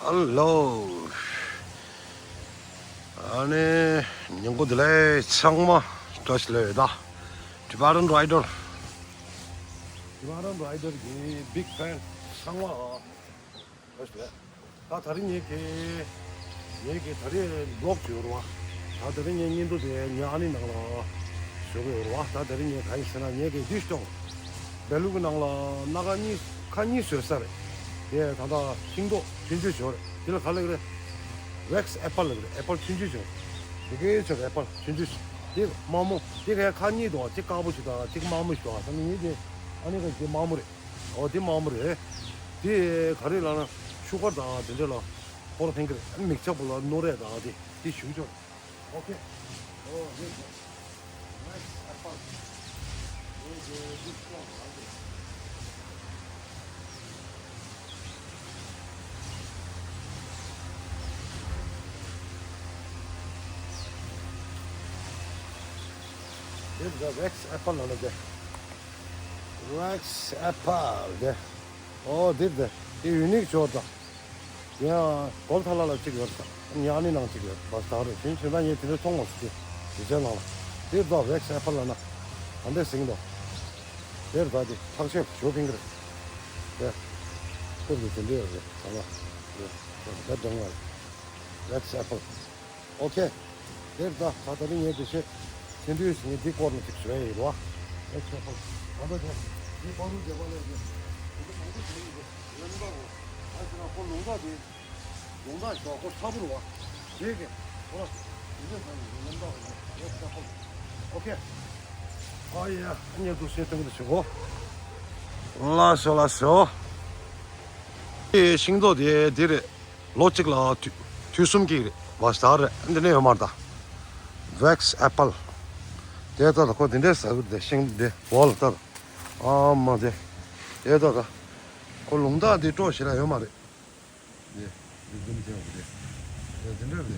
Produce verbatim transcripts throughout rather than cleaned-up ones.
ཧེ་ལོ། ཨ་ནི་ཉིན་གུང་བདེ་ལེགས། ཚང་མ་བཀྲ་ཤིས་བདེ་ལེགས། Tibetan Rider Tibetan Rider གི་big fan ཚང་མ་བཀྲ་ཤིས་བདེ་ལེགས། ད་དེ་རིང་ངེད་ཀྱི་ངེད་ཀྱི་དེ་རིང་vlog ཅིག་ཡོད་རེད་བ། ད་དེ་རིང་ངའི་བརྙན་ཐུང་དེ་ངའི་ཨ་ནེ་ནང་ལ་བཟོ་གི་ཡོད་རེད་བ། ད་དེ་རིང་ངས་ག་རེ་ཟེར་ན། ངེད་ཀྱི་འདི་ཤོག་བལ་ལུག་གི་ནང་ལ་སྣ་ཁ་གཉིས་ཁ་གཉིས་བཟོས་ས་རེད། དེ་ད་ལྟ་ཤིང་ཏོག་ཆུང་ཆུང་ཅིག་ཡོད་རེད། དེ་ལ་ག་ལབ་ཀྱི་རེད། wax apple ལབ་ཀྱི་རེད། apple ཆུང་ཆུང་ཅིག་ཡོད་རེད། དེ་གའི་ཆོག apple ཆུང་ཆུང་ཅིག་དེ་དམར་མོ། དེ་གའི་ཁ་གཉིས་འདུག་བ། གཅིག་དཀར་པོ་ཞིག་དང་གཅིག་དམར་མོ་ཞིག་འདུག་བ། ད་ནི་ངེད་ཀྱི་ཨ་ནེ་ག་དེ་དམར་མོ་རེད། འོ་དེ་དམར་མོ་རེད། དེ་ག་རེ་ལབ་ན་ཤུ་གར་དང་དེ་འདྲ་ལ་ཕོར་ཕན་གི་རེད། མིག་ཆ་པོ་ལ་རྣོ་རས་དང་དེ་དེ་ཞུ་ཆོག་ཨོ་ཁེ། ཨོ་རེད་རེད། Wax apple. ཨོ་རེད་རེད། This is the wax apple ལབ་ན་དེ། Wax apple དེ། ཨོ་འདིར་དེ། དེ་unique ཅིག་ཡོད་ད། ཡང་སྒོ་ཐ་ལ་ལ་གཅིག་ཡོད་ད། ཉ་ནི་ནང་གཅིག་ཡོད་པ་ད་རེད། དེ་བྱས་ན་ངས་དེ་འདྲ་མཐོང་མ་སོང་། དེ་དེ་ཚོའི་ནང་ལ། དེ་ད་wax apple ལབ་ན་ག་འདྲས་ཟེར་གྱི་འདུག་དེར་ད་དེ་ཐག་ཆོད་ཞོ་ཕིང་གི་རེད། དེ་སྐོར་དུ་དེ་འདྲས་ཡོད་རེད། ད་ལ་དེ་དེ་འདྲ་འདྲ་ང་རེད། Wax apple. ཨོ་ཁེ། དེར་ད་ད་ད་རིང་ངས་དེ་བཤད། དེ་དུས་ངས་འདི་སྐོར་ལ་ཅིག་བཟོས་ཡིན་རོ། ཨེ་ཁྱོད་ཁོ། ད་ལྟ་དེ། འདི་པ་རུ་རྒྱབ་པ་ལས་དེ། འདི་གང་དུ་བྱས་ཡིན་དེ། ལམ་ཁ་རོ། ཨ་ཅེ་ན་ཁོ་ལུང་ཐག་དེ། ལུང་ཐག་ཞོག་ཁོ་ཚ་པོ་རོ། དེ་གེ། ཁོ་ར། འདི་ཚོ་ཚང་ཡིན་ལམ་ཁ་རོ། ཨེ་ཁྱོད་ཁོ། ཨོ་ཁེ། ཨ་ཡ། ངས་དུ་བཤད་སྟངས་དེ་བྱེད་གོ། ལགས་སོ་ལགས་སོ། དེ་ཤིང་ཏོག་དེ་འདི་རེད། ལོ་གཅིག་ལ་དུས་དུས་གསུམ་གྱི་རེད་བ། ཟ་རེད། འདི་ནས་ཡོད་མ་རེད་ད། Wax apple དེ་ལྟ་ད། ཁོ་དེ་འདྲས་ཟ་གི་རེད། ཤིང་འདི་འོ་ལ་ལྟ་ད། ཨ་མ་དེ་དེ་ལྟ་ད། ཁོ་ལུང་ཐག་འདི་སྤྲོ་ཞེ་ལ་ཡོད་མ་རེད། དེ་འདི་འདི་མི་བྱེད་པ་རེད། དེ་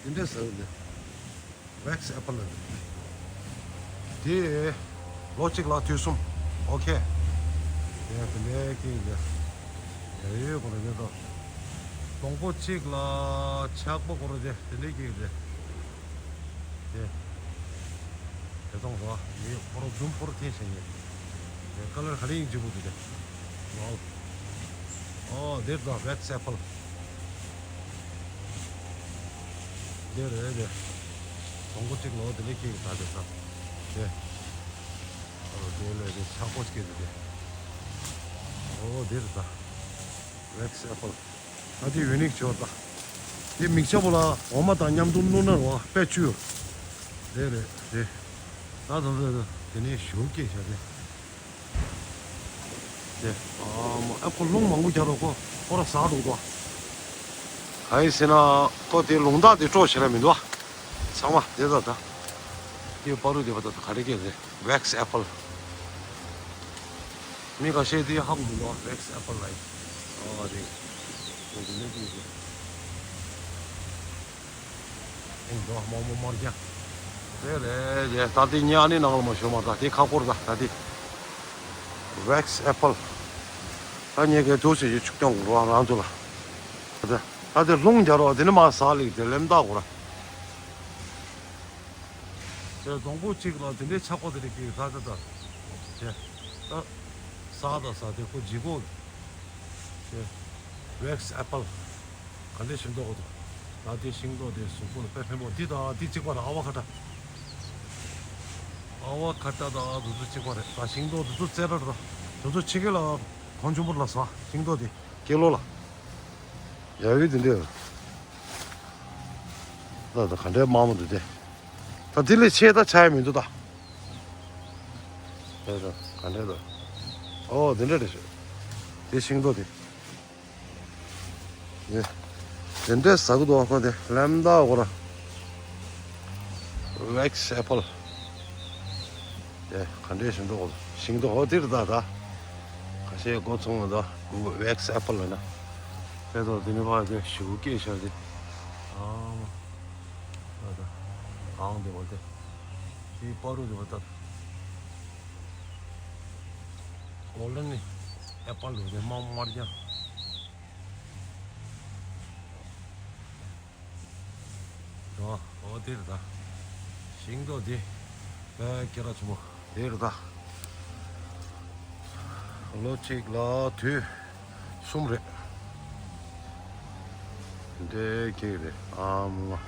དེ་འདྲས་རེད། དེ་འདྲས་ཟ་གི་རེད། Wax apple ལ་རེད། དེ་ལོ་གཅིག་ལ་དུས་གསུམ། ཨོ་ཁེ། དེ་དེ་འདྲའི་ཀིང་དེ། ཡ་ཡོད་གོ་རེ་དེ་དང་། སྡོང་པོ་གཅིག་ལ་ཆག་པོ་གོ་རེ་དེ་དེ་འདྲའི་ཀིང་དེ། དེ་དེ་དང་རོ་ཡོད་ཕོར་བདུན་ཕོར་ཐེན་བྱས་ནས། དེ་ཀ་ལར་ག་རེ་ཡིན་ཅི་པོ་དེ་དེ། ཝའོ། ཨོ་དེ་དང་wax apple དེ་རེད་དེ། སྡོང་པོ་གཅིག་ལོ་དེ་ལས་སྐྱེས་ཀྱི་ད་དེ་ད། དེ། ཨོ་དེ་ལས་དེ་ཆག་པོ་སྐྱེས་དེ་དེ། ཨོ་དེ་རེད་ད། Wax apple ད་དེ་ཡུ་ནིག་ཆོ་ད། དེ་མིག་ཆ་པོ་ལ་འོ་མ་དང་མཉམ་དུ་བླུགས་ན་རོ་དཔེ་བཅུ་ཡོད། དེ་རེད་དེ། ད་དང་དེ་དེ་ནས་ཞུ་སྐྱེས་བྱ་དེ། དེ། ཨ་མ་ཨ་ཁོ་རླུང་མང་པོ་རྒྱག་རོགས་ཁོ་ཁོ་ར་ཟག་འགྲོ་འདུག་བ། གང་ཡིན་ཟེར་ན་ཁོ་དེ་ལུང་ཐག་དེ་སྤྲོ་ཞེ་ན་མི་འདུག་བ། ཚང་མ་དེ་ད་ད། དེ་པ་རུ་དེ་བ་ད་ད་ག་རེ་སྐད་རེད། Wax apple མི་ཁ་ཤས་དེ་ཧ་གོ་མི་འདུག་བ། Wax apple ལ་ཡིན། ཨ་རེད། དེ་དེ་ལས་དེ་དེ། ཨེ་འདྲ་མོག་མོག་དམར་རྐྱང་། རེད་རེད་རེད། ད་དེ་ཉལ་ནི་ནང་ལ་མ་ཞོན་མ། ད་དེ་ཁ་སྐོར་ད་ད་དེ། Wax apple ད་ཉལ་གའི་དུས་ཚོད་ཀྱི་ཆུ་རྐྱང་རོ་རང་ཚོ་ལ། ད་ད་དེ་རླུང་རྒྱག་རོགས་དེ་ནི་མ་ཟ་ལེགས་དེ་ལེམ་ད་གོ་ར། དེ་སྡོང་པོ་གཅིག་ལ་དེ་འདྲའི་ཆག་པ་དེ་རིགས་ཀྱི་ད་ད་ད། དེ་ད་ཟ་ད་ཟ་དེ་ཁོ་ལྗིད་ཁོག་གི། དེ་wax apple ག་འདྲས་ཤིང་ཏོག་འདུག་ད་དེ་ཤིང་ཏོག་དེ་གཟུགས་པོ་ལ་དཔེ་ཕན་པོ། འདི་དང་འདི་གཅིག་པ་རེད། ཨ་བ་ཁ་ཏ། ཨ་བ་ཁ་ཏ་དང་འདི་ཚོ་གཅིག་པ་རེད། ད་ཤིང་ཏོག་འདི་ཚོ་རྩེ་ར་ར། འདི་ཚོ་ཕྱི་རྒྱལ་ལ་གོང་ཆུང་པོ་ལ་ཟ་ཤིང་ཏོག་དེ་སྐྱེ་ལོ་ལ། ཡ་ཡུལ་དེ་འདྲས་ད་ད་ག་འདྲས་དམར་མོ་འདུག་དེ། ད་དེ་ལས་ཆེ་ད་ཆ་ཡ་མི་འདུག་ད། དེ་ད་ག་འདྲས་ད། ཨོ་དེ་འདྲས་རེད་ཤག་དེ་ཤིང་ཏོག་དེ། ཡེ། དེ་འདྲས་ཟ་གི་འདུག་ཨ་ཁོ་དེ་ལམ་ད་འོ་ར། Wax apple དེ་ག་འདྲས་ཤིང་ཏོག་འོ། ཤིང་ཏོག་འོ་དེ་རེད་ད་ད། ཁ་ཤས་སྒོ་ཚང་བ་ད་གུ་wax apple ལ་ན། དེ་ཚོ་དེ་ནི་བ་དེ་ཞུ་སྐྱེས་ཤག་དེ། ཨ་མ། ད་ད། གང་དེ་བ་དེ། དེའི་པ་རུ་དེ་བ་ད། གོ་ལ་ནི་ཨེ་པལ་རུ་དེ་དམར་དམར་རྐྱང་། ཨོ་ཨོ་དེ་རེད་ད། ཤིང་ཏོག་དེ་དཔེ་སྐད་གྲགས་ཆེན་པོ་དེ་རེད་ད། ལོ་གཅིག་ལ་དུས་གསུམ་རེད། འདྲེ་ཁྱེད་རེད་ཨ་མ།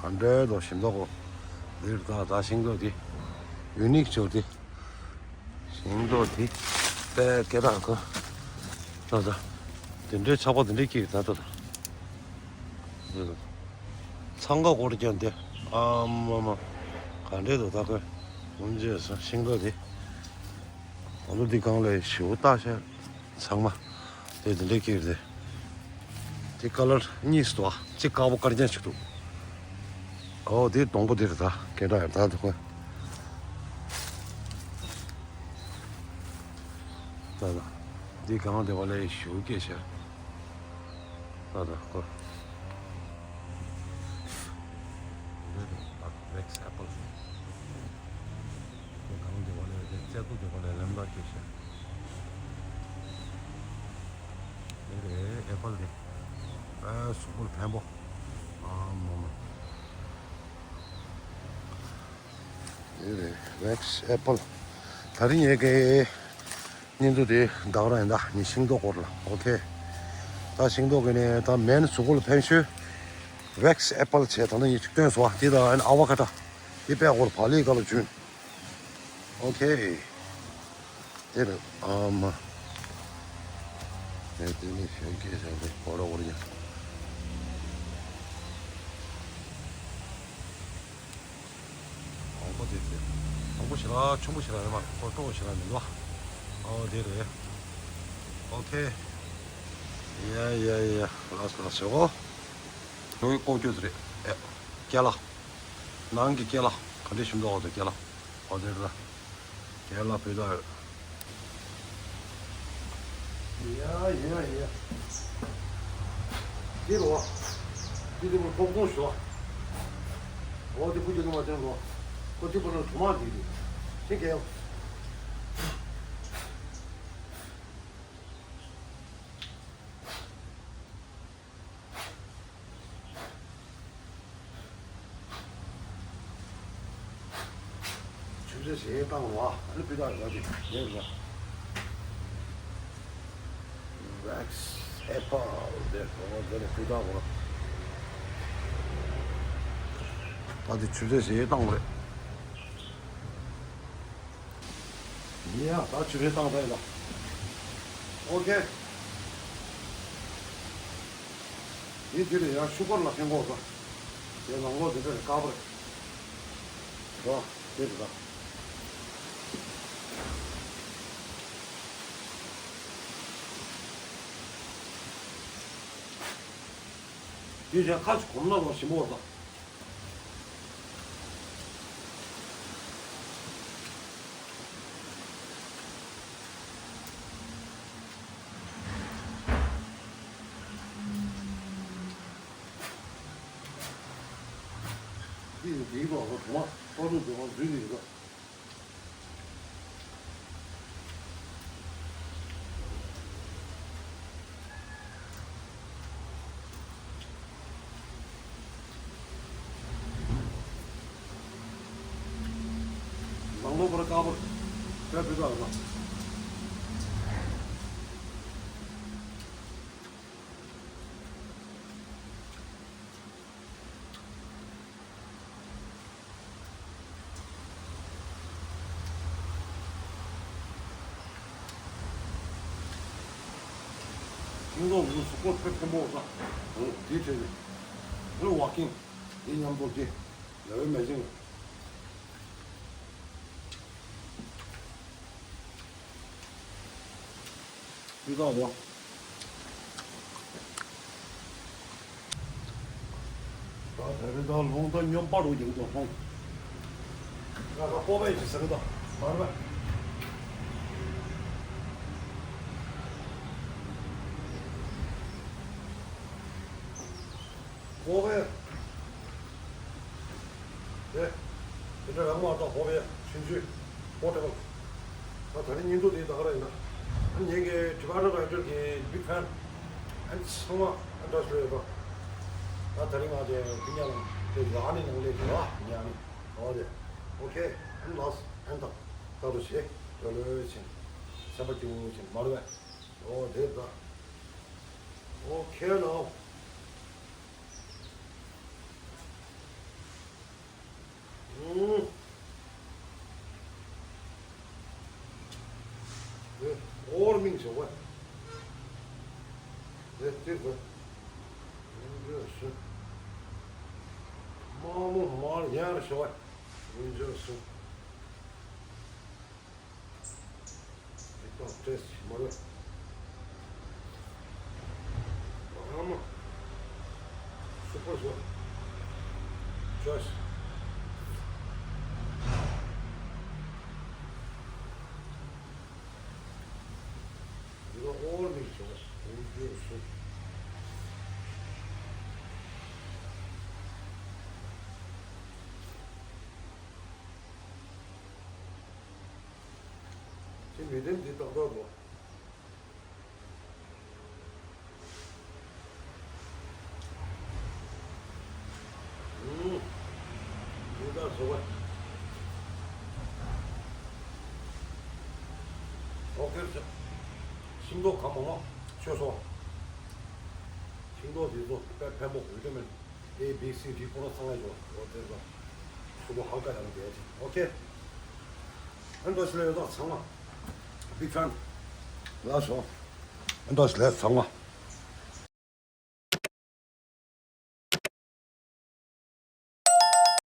ག་འདྲའི་ལོ་ཤིང་ཏོག་གོ། དེ་རེད་ད། ད་ཤིང་ཏོག་དེ་ཡུ་ནིག་ཆོག་དེ། ཤིང་ཏོག་དེ་དཔེ་སྐད་གྲགས་གོ། ད་ད། དེ་འདྲའི་ཆགས་པ་དེ་འདྲའི་སྐྱེས་ད་ད་ད། འཚང་ཁ་སྐོར་ཀྱང་དེ་ཨ་མ་མ། ག་འདྲའི་འདུག་ད་ཁོས་ངོམ་རྗེས་སུ་ཤིང་ཏོག་དེ། ཨ་ལོ་འདི་གང་ལས་ཞིའུ་ལྟ་ཤ་ཚང་མ་དེ་དེ་འདྲའི་སྐྱེས་དེ། དེ་ཀ་ལར་གཉིས་སུ་འདུག་ཨ། གཅིག་དཀར་པོ་དཀར་རྐྱང་ཞིག་འདུག་ཨོ་དེ་སྡོང་པོ་དེ་རེད་ད། སྐད་གྲགས་ཡོད་ད་དེ་ཁོས། ད་ད། འདི་གང་དེ་བ་ལས་ཞིའུ་སྐྱེས་ཤ། ད་ད་ཁོ། འདི་རེད་ད་ཝེག་སི་ཨེ་པལ། ཁོ་གང་དེ་བ་ལས་དེ་རྩེ་ཏོ་དེ་བ་ལས་ལེམ་ད་སྐྱེས་ཤ། འདི་རེད་ཨེ་པལ་དེ། ཨ་གཟུགས་པོར་ཕན་པོ། ཨ་མ་མ། འདི་རེད་ཝེག་སི་ཨེ་པལ། ད་རིང་ངེད་ཀྱི་བརྙན་ཐུང་དེ་ད་ག་རང་ཡིན་ད། ངའི་ཤིང་ཏོག་སྐོར་ལ། ཨོ་ཁེ། ད་ཤིང་ཏོག་གི་ནས་ད་མེན་གཟུགས་པོ་ལ་ཕན་ཤོས་ཝེག་སི་ཨེ་པལ་བྱས། ད་ནི་ངས་ཅིག་སྟོན་སོང་། དེ་དང་ཨ་ནི་ཨ་བ་ཁ་ཏ། དེ་དཔེ་སྐོར་བག་ལེབ་སྒང་ལ་བྱུང་། ཨོ་ཁེ། དེ་རེད་ཨ་མ། དེ་དེ་ནས་གཞོན་སྐྱེས་བྱས་ཏེ་སྐོར་ར་སྐོར་ཡ། དང་པོ་དེ་དེ། དང་པོ་ཞེ་དྲག་ཆུང་པོ་ཞེ་དྲག་རེད་མ། ཁོ་སྤྲོ་བོ་ཞེ་དྲག་མི་འདུག་ཨ། ཨོ་དེ་རེད། ཨོ་ཁེ། ཡ་ཡ་ཡ། ལགས་ལགས་ཞོག་གོ། ཁྱོད་ཀྱི་ལྐོག་གྱོད་རེད་ཨེ། ཀེ་ལ། ནང་གི་ཀེ་ལ། ག་འདྲ་ཞིམ་འདུག་ཨོ་དེ་ཀེ་ལ། ཨོ་དེ་རེད་ད། ཀེ་ལ་བོད་ད། ཡ་ཡ་ཡ། འདི་རོ། འདི་འདི་མོ་ཐོག་ཐོག་ཞོ། འོ་འདི་ཀུ་ཅི་ནུ་མ་ཅན་རོ། ཀུ་ཅི་པོ་ནུ་ཐུ་མ་འདི་འདི། ཤི་ཀེ། ཆུ་ཚོད་ཞེ་བཏང་བ་ཨ་ནི་སྤུས་དག་ཡོད་ཅིག་ཡོད་རེད། ཝེག་སི་ཨེ་པལ་དེ་འོ་དེ་ནི་སྤུས་དག་བ། ད་དེ་ཆུ་ཚོད་ཞེ་བཏང་བ་རེད། ཡ་ད་ཆུ་ཚོད་བཏང་ད་ཡིན་ལ། ཨོ་ཁེ། དེ་དེ་ལ་ཡང་ཤུ་གར་ལ་ཕན་གོ་ས། དེ་ནང་ལོགས་དེ་འདྲ་རེད་དཀར་པོ་རེད། རོ། དེ་རེད་ད། དེ་ཡང་ཁ་ཅིག་གོམས་ན་ལོ་ཞིམ་པོ་རེད་ད། འདི་ཡི་འདིའི་ལོགས་ལ་གྲོ་མ་ཏོག་ཙམ་འདྲ་བ་འཛུལ་ནས་ཡོད། ནང་ལོགས་པར་དཀར་པོ་དཔེ་སྤུས་དག་ཡོད་པ། ཤིང་ཏོག་འདི་གཟུགས་པོར་དཔེ་ཕན་པོ་ཡོད་ས། འོ་དེའི་གྲས་རེད། འོ་ཝོག་ཀིང་འདི་མཉམ་དུ་སྐྱེ། ལ་བའི་མེ་ཤིང་། སྤུས་དག་འདུག་ད་དེ་རིང་ད་ལུང་ད་སྨྱོན་པ་རུ་ཡིན་འདུག་ལྷུང་། ང་ད་ཀོ་བས་ཅི་ཟེར་གི་འདུག་མ་རེད་པས། ཀོ་བས། དེ། དེ་འདྲ་རང་མ་གཏོགས་ཧོ་བའི་ཆུང་ཆུང་། པོར་ཊེ་བལ། ང་ད་རིང་བརྙན་ཐུང་དེ་ད་ག་རང་ཡིན་ན། ཨ་ངེད་ཀྱི་ཊི་བེ་ཊན་རའི་ཊར་གྱི་བིག་ཕེན། ཨ་ཚང་མ་ཨ་འདྲ་ཞུ་ཡོད་པ། ད་ད་རིང་ང་དེ་ཕི་ཉ་ལ། དེ་ཡང་ནི་ནང་ལས་དེ་ལ་ཉ་ནི་ཨོ་རེད། ཨོ་ཁེ། ཨན་ལགས་ཨན་ད་ད་རུ་ཆེ་ལོ་ལོ་ཆེ་སེམས་པ་སྐྱིད་པོ་ཆེ་མ་རེད་པས། ཨོ་དེ་ད། ཨོ་ཁེ་ལོ། ཨུམ། དེ་ཨོར་མིང་བྱ་བ། དེ་དེ་དགོས། འོན་ཀྱང་སུ། མ་མོ་མར་ཡར་བྱ་བ། འོན་ཀྱང་སུ། དེ་དང་བྲེས་མ་རེད། ཨ་མ། སུ་པར་ཤོ། ཅོས། འདི་ལ་ཨོར་མིག་ཤོ། འོན་ཀྱང་སུ། ཁྱེད་མི་དེ་འདི་ཏག་ཏག་གོ། ཨུམ། འདི་ད་བཟོ་བ། ཨོ་ཁེ་ཤོ། ཤིང་ཏོག་གང་མང་མང་ཤོ་སོ། ཤིང་ཏོག་འདི་ཚོ་དཔེ་ཕན་པོ་འོས་འདྲ་མེད། A B C D ཁོ་རང་ཚང་མ་ཡོད། ཨོ་དེ་ཚོ། ཤུ་གུ་ཧ་ཀ་ཡང་བསྡད་ཅིང་། ཨོ་ཁེ། ཨན་ཏོ་ཤི་ལེ་ཡོད་ད་ཚང་མ། Big fan། ལགས་སོ། ཨན་ཏོ་ཤི་ལེ་ཚང་མ།